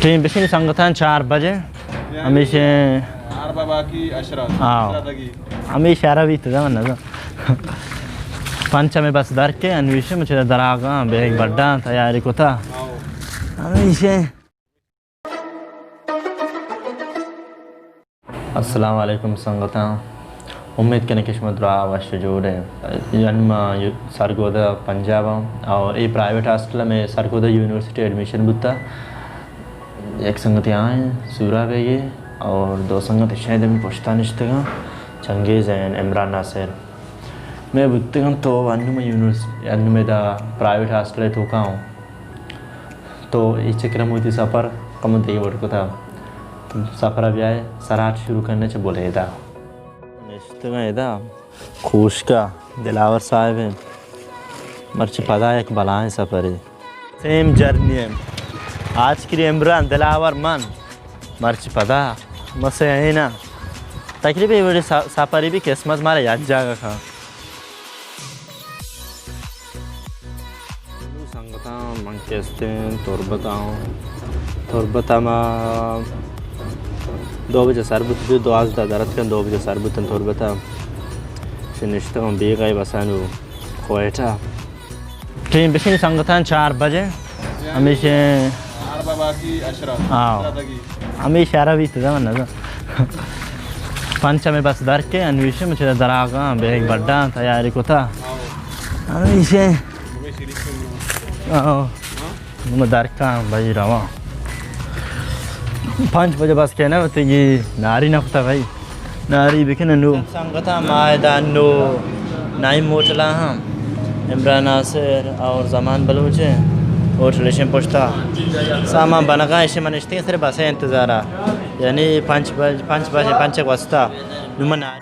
ٹیم بشین سنگتاں چار بجے، یعنی ہمیشہ اربع باقی عشرہ، آؤ۔ عشرہ دگی۔ ہمیشہ اربع بیت، زمان نہ۔ پنچ ہمیں بس در کے، انویشے مچے دراغاں، بیگ بڈاں، تیاری کتا۔ آؤ۔ ہمیشہ۔ السلام علیکم سنگتاں، امید کنیں کہ شما دراہ وش جوڑ ئے۔ یعنی ما یو-، سرگودہ پنجاب آں اور اے پرائیویٹ ہاسٹل میں سرگودہ یونیورسٹی ایڈمیشن بوتا۔ یک سنگتے آئیں سورا بیگے اور دو سنگت شاید ہمیں پشتا نشتگاں، چنگیز ہیں عمران ناصر۔ میں بوتگاں تو انو میں یونیورس-، انو میں دا پرائیویٹ ہاسٹل توکا ہوں۔ تو اے چکر ءَ وتی سفر کمو دگہ وڑ کتا۔ تو سفر ءَ بیائے، سراٹ شروع کنیں چہ بلیدہ۔ نشتگاں ادا کوشکا دلاور صاحب ہیں۔ مرچی پدا یک بلائیں سفرے۔ سیم جرنی ہیں۔ آج کری عمران دلاور من۔ مرچی پدا مسے ہیں نا۔ تقریباً اے وڑیں س-، سفرے بھی قسمت مارا یک جاگہ کا۔ سنگتاں، من کہ استیں تربت آں۔ تربت ءَ ما دو بجہ سر بوت، دو دوازدہ درت کن، دو بجہ سر بوتن تربت ءَ۔ چہ نشتگاں بیگاہے بس انو کوئٹہ۔ ٹیم بشین سنگتاں چار بجے، ہمیشہ اربع باقی عشرہ، آؤ۔ عشرہ دگی۔ ہمیشہ اربع بیت، زمان نہ۔ پنچ ہمیں بس در کے، انویشے مچے دراغاں، بیگ بڈاں، تیاری کتا۔ ہمیشہ۔ آؤ۔ نوں درکاں بھائی رواں۔ پنچ بجے بس کہنا ہوتے گی ناری نہ کتا بھائی۔ ناری بکن نو۔ سنگتاں ما ادا نو نائم ہوٹل ءَ ہم عمران ناصر اور زمان بلوچ ہیں۔ ہوٹل ایشیں پشتا سامان بنگا ایشیں من اشتیں سر بس انتظارا۔ یعنی پنچ بج-، پنچ بجے پنچ وستا نو من آ،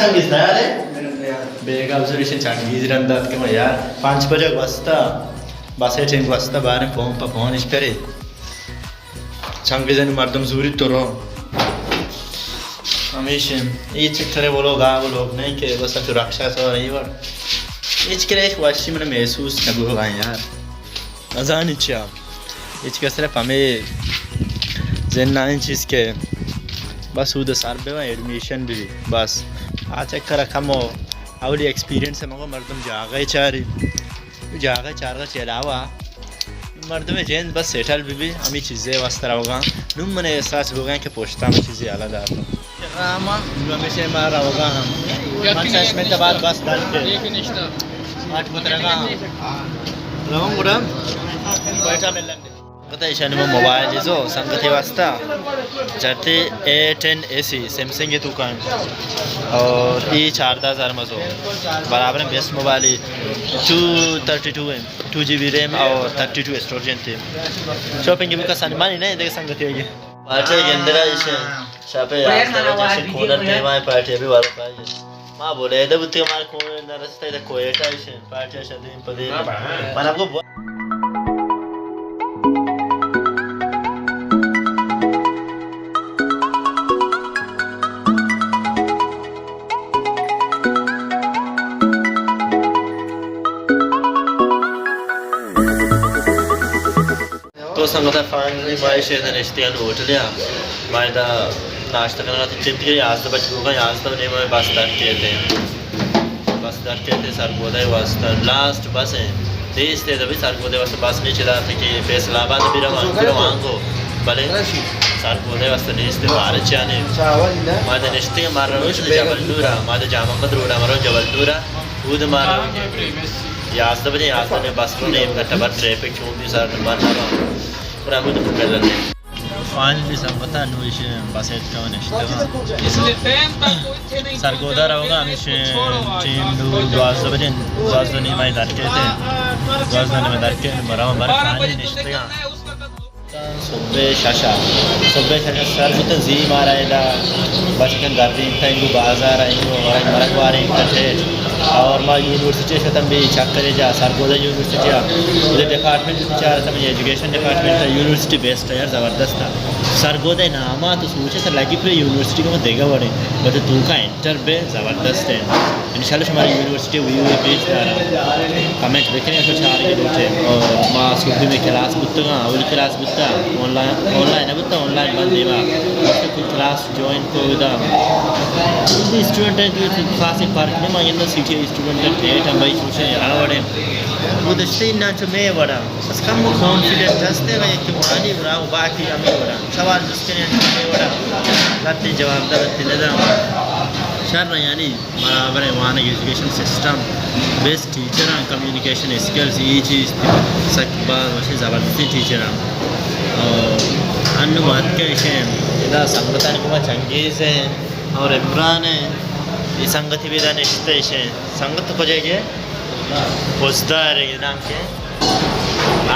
چنگیز تیار ہے؟ بیگا بزور ایشیں چنگیز رند اتک ما یار۔ پنچ بجہ گوستا، بس ٹیم گوستا، باریں فون پہ فون اش کرے۔ چنگیز انو مردم زوری تو رو۔ ہمیشہ اے چکرے وہ لوگ آ، وہ لوگ نہیں کہ بس تو رکشہ سوار ہی وڑ۔ ہچ کرے ہچ وشی من محسوس نہ بوگا یار۔ نزانی چیا۔ ہچ کس صرف ہمیں زندانی چیز کہ بس اود سر بہ ایڈمیشن بھی بس۔ آ چکر کم اولی ایکسپیرینس ہے مگو مردم جاگہ چاری۔ جاگہ چارگا چہ علاوہ مردم جند بس سیٹل بہ بی، ہمے چیزے واسطہ روگاں۔ نوں من احساس بوگاں کہ پشتا ہمے چیزے حالا داتاں۔ راما، نوں ہمیشہ ما روگاں ہم۔ من شش منٹ بعد بس دل کے۔ آٹھ بترگا ہم۔ روم گڑا کوئٹہ ملن۔ پتہ ایشانی ما موبائل ایزو سنگتی واسطہ چرتے اے ٹین اے سی سیمسنگ تو کائیں اور ای چاردہ ہزار مزو برابر best mobile E two thirty two M, two GB بی ریم اور تھرٹی ٹو اسٹوریج انت۔ شاپنگ بکا سنمانی نہیں دیکھ سنگتی ہوگی۔ پارٹی گندگا ایشے شاپے یازدہ بجے ایشے کونر ٹیم آئے پارٹی ابھی والا پائے۔ ما بولیدہ بوتی مار کونر نرستے دا کوئٹہ ایشے۔ پارٹی ءَ شدیم پدی۔ من ءَ گو بو-، تو سنگتاں، فائنلی ما ایشی ادا نشتگیں ہوٹلے ءَ۔ ما ادا ناشتہ کنگ ءَ اتیں، ٹیم دیگہ یازدہ بج بوگا، یازدہ و نیم ءَ بس در کیت۔ بس در کیت سرگودہ ءِ واستہ، لاسٹ بس ایں۔ نیست ادا بھی سرگودہ ءِ واستہ بس نیچے دات کہ فیصل آباد بھی رواں، بھی رواں گو۔ بلے سرگودہ ءِ واستہ نیست، بارچانے۔ ما ادا نشتگیں، ما رویں جبل نور ءَ، ما ادا جام محمد روڈ ءَ، ما رویں جبل نور ءَ۔ اود ما رویں یازدہ بجے، یازدہ نے بس رو نے، ایک گھنٹہ بعد ٹریفک چون بھی سر بند ہوا۔ پر ہمود مکلل نے۔ فائنلی سنگتاں، نوں ایشی بس اتکا نشتگاں۔ سرگودھا روگا، ہمیشی ٹیم نوں دوازدہ بجے، دوازدہ نیم ءَ در کیت، دوازدہ نیم ءَ در کیت، برابر فائنلی نشتگاں۔ صبح شش ءَ، صبح شش ءَ سر بوتاں، زی مارا ادا بچکاں گردینتاں، انگو بازار ءَ، انگو ورگ مرگ وارینتاں ٹھیک۔ اور ما یونیورسٹی ءَ شتاں بی چکرے جا، سرگودھا یونیورسٹی ءَ، ادا ڈپارٹمنٹ چارتاں، منی ایجوکیشن ڈپارٹمنٹ ءَ، یونیورسٹی بیسٹ ءَ یار، زبردست ءَ۔ سرگودھا نام ءَ تو سوچے تو لگی پورے یونیورسٹی کہ من دگہ وڑیں، بس تو کا انٹر بے زبردست ہے۔ انشاءاللہ شمارا یونیورسٹی ویو پیش داراں۔ کمنٹ بکنے تو چارگے لوٹے۔ اور ما صبح میں کلاس بوتگاں، اولی کلاس بوتا، آن لائن، آن لائن نہ بوتا، آن لائن بند دیما۔ کل کلاس جوائن کو ادا۔ اسٹوڈنٹ ہیں تو خاص فرق نہیں، ما اندا سٹی اسٹوڈنٹ ہیں، ٹھیک ہم بھائی چوشے یہاں وڑے۔ گزشتہ نہ چو میں وڑا۔ بس کم کانفیڈنٹ ہستے بھائی کہ وانی وڑا، باقی ہمیں وڑا۔ سوال جست کنے ہمیں وڑا۔ لتے جواب دا، لتے نہ دا۔ شر یعنی برابر ہے، وانگ ایجوکیشن سسٹم، بیسٹ ٹیچر ہیں، کمیونیکیشن اسکلز، یہ چیز سک باز وشیں زبردستیں ٹیچر ہیں۔ اور انو بات کہ ایشیں، ادا سنگتانی گوما چنگیز ہیں اور عمران ہیں، یہ سنگتی بھی ادا نشتے ایشیں۔ سنگت کجے گئے؟ پوزدار ہے، نام کیا ہے؟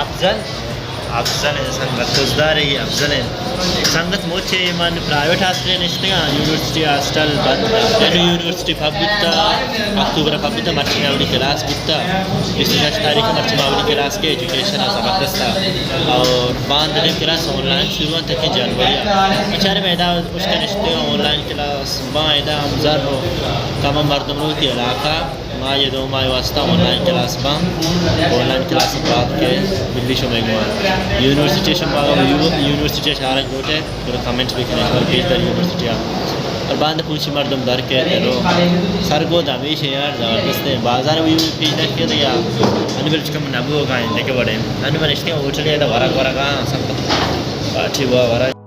افضل۔ افضل ہے سنگت، پوزدار ہے یہ افضل ہے۔ سنگت موچے من پرائیویٹ ہاسٹل نشتگاں، یونیورسٹی ہاسٹل بند، یعنی یونیورسٹی پب بوتا، اکتوبر پب بوتا، مرچی ما اولی کلاس بوتا، بیست و شش تاریخ مرچی ما اولی کلاس کے، ایجوکیشن زبردست تھا۔ اور باند دیم کلاس آن لائن شروع ہیں تک جنوری۔ بیچارے میدان اس کا نشتگاں آن لائن کلاس، باں ادا ہم زر و کم مردم روتی علاقہ۔ ما یہ دو ماہ واسطہ آن لائن کلاس باں، آن لائن کلاس بعد کے بلی شمئے گوان۔ یونیورسٹی شما یو-، یونیورسٹی شارک لوٹے، گڑا کمنٹ بکنے، اور پیش در یونیورسٹی آ۔ اور باند پوچی مردم در کے درو۔ سرگودھا ہمیش یار زبردست ہے۔ بازار ویو پیش در کے یا۔ ان بل چکم نبو گائیں دیکھے بڑے۔ ان من اشتے ہوٹل ہے، ورگ ورگ آ، سب پارٹی ہوا ورگ۔